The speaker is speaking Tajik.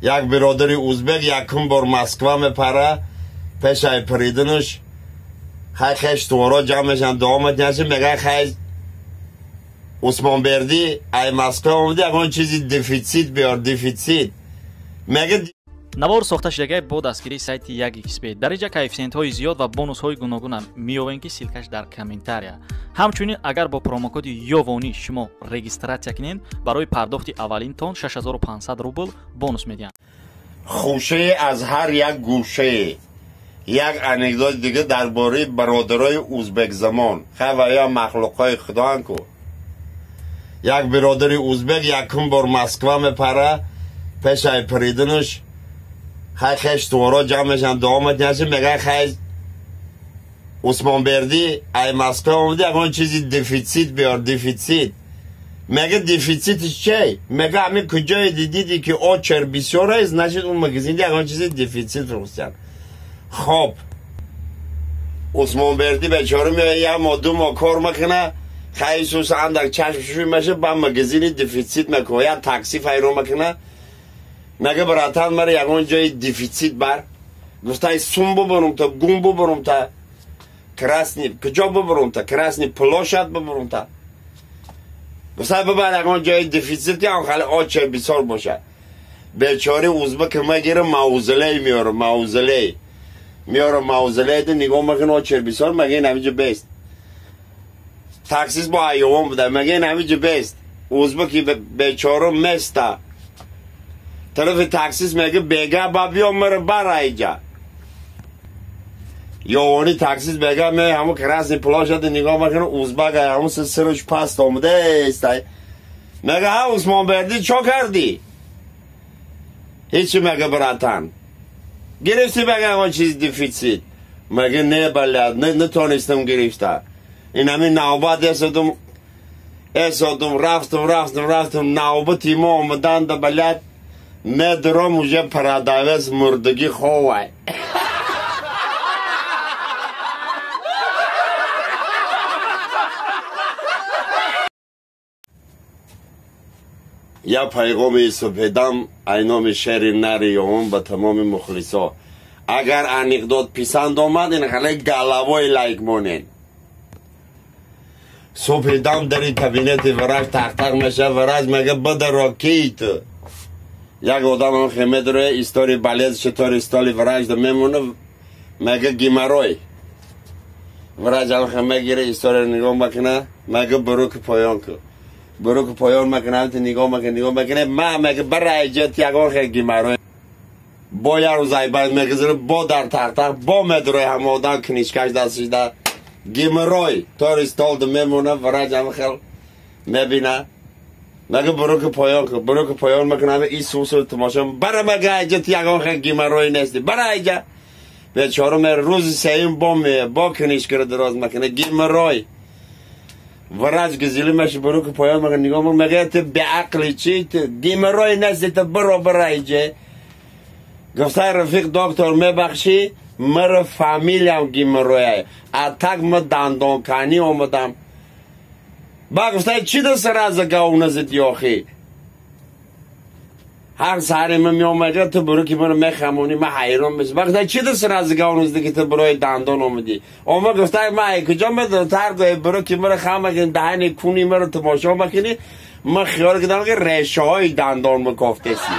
Як биродари узбек якум бор Москва мепара, пешай париданаш хай хеш туворо ҷамъ мешан, дуо метиҳанд, мегӯяд хай Усмонбердӣ ай Москва омади, ягон чизи дефицит биёр, дефицит. Мегӯяд навор сохта шудагай бо дастгирии сайти 1xb. Дар инҷа коэффисиентҳои зиёд ва бонусҳои гуногунам меёбем, ки ссылка ш дар комментария. Ҳамчунин агар бо промокоди Ёвонӣ шумо регистрация кунед, барои пардохти аввалинтон 6500 рубл бонус медиҳанд. Хушае аз ҳар як гӯшае. Як анекдот дига дар бораи бародарои узбекзамон. Хай ва ё махлуқҳои худоанд ку. Як биродари узбек якум бор Москва мепара, пешай париданаш хай хеш туворо ҷамъ мешан, дуо метиҳанд, мегӯяд хай Усмонбердӣ ай Москва омади, ягон чизи дефицит биёр, дефицит. Мегӯяд дефицитиш чей? Мегӯяд ҳамин куҷое дидиди ки очер бисёр аст, значит он магазинда ягон чизи дефицит фурӯхтиянд. Хоб Усмонбердӣ бечора меояд, як моҳ ду моҳ кор мекунад, хай сус андак чашм шӯй мешавад, ба магазини дефицит мекунад, як такси файро мекунад. Мегӯяд братан, мара ягон ҷои дефицит бар. Гуфтай сум бубурум та, гум бубурум та, Красный куҷо бубурум та, Красный площадь бубурум та. Гуфтай бибар ягон ҷои дефицит, ки он хали оче бисёр бошад. Бечори узбек мегирам, мавзолей меёрам, мавзолей меёрам, мавзолей да нигоҳ мекунам, очер бисёр, мегӯяд ин ҳаминҷо бест. Таксист бо ҳайвон буда, мегӯяд ин ҳаминҷо бест. Узбеки бечора места. Тарафи таксист мегӯяд бега ба биё мара бар айҷа. Ёвони таксист бега меояд ҳамун Красный площадь нигоҳ мекунад, узбек ҳамун сираш паст омада истай. Мегӯяд ҳа Усмонбердӣ чо кардӣ? Ҳечи мегӯяд братан. Гирифтӣ мегӯяд ягон чизи дефицит. Мегӯяд не блядь, натонистам гирифта. Ин ҳамин навбат эсодум, эсодум, рафтум, рафтум, рафтум, навбати мо омаданда блядь, медуром уже продавец мурдагӣ ховай. Я пайғоми супедам айноми шери нари ёвон ба тамоми мухлисо. Агар анекдот писанд омад, ин хеле головой лайк монед. Супедам дари кабинети врач тақтақ мешавад, врач мегӯяд бадаро кии ту? Як одам ҳам хе медурояд, истори болез читори столи врач да мемонад, мегӯяд геморрой. Врач ҳам хе мегирад, историро нигоҳ мекунад, мегӯяд буру ки поён кун. Буру ки поён мекунад, нигоҳ мекунад, нигоҳ мекунад, ма мегӯяд бара иҷа ти ягон хе геморрой. Бо як рӯз айбанд мегузарад, бо дар тақтақ, бо медурояд ҳама одам книжка ш дасташ да геморрой. Тори стол да мемонад, врач ҳам хел мебинад. Мегӯяд буру ки поён кун, буру ки поён мекунад, ин сусу тамошо, бара мегӯяд иҷа ти ягон хел геморрой нести, бара иҷа. Бечора меравад, рӯзи сеюм бо меояд, бо книжка ро дароз мекунад, геморрой. Врач гизили мешавад, буру ки поён мекунад, нигоҳ мекунад, мегӯяд ту беақли чи, ту геморрой нести, ту биро бара иҷа. Гуфтай рафиқ доктор мебахшӣ, мара фамилиям геморрой, а так ма дандонканӣ омадам. Ба гуфтай чӣ да сараза гав назид ёхӣ? Ҳар саҳаре ма меомадӣ, ту буру ки маро мехамонӣ, ма ҳайрон мешавам. Ба гуфтай чӣ да сараза гав назидӣ ки ту барои дандон омадӣ? Ома гуфтай ма ай куҷо медонам, тар гӯе буру ки маро хам мекунӣ, даҳани куни маро тамошо мекунӣ, ма хиёл кардам ки решаҳои дандон мекофтесӣ.